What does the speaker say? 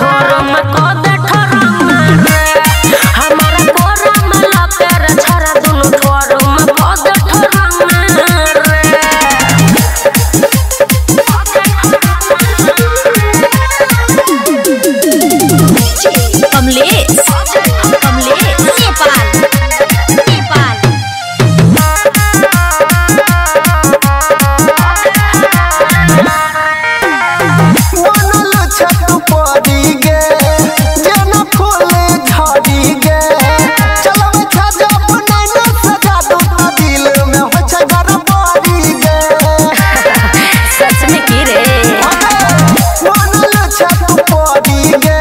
ठोर में क दे ठरंगा रे। हमारा कोरा में लके रे छोरा दुनु ठोर में क दे ठरंगा रे। कमलेश कमलेश नेपाल नेपाल। बनल छत पड़ी गे जेना फूल झड़ी गे, चलबै छै जब नैना से जादू त दिल में होइ छै गड़बड़ी गे। सच में की रे बनल छत पड़ी गे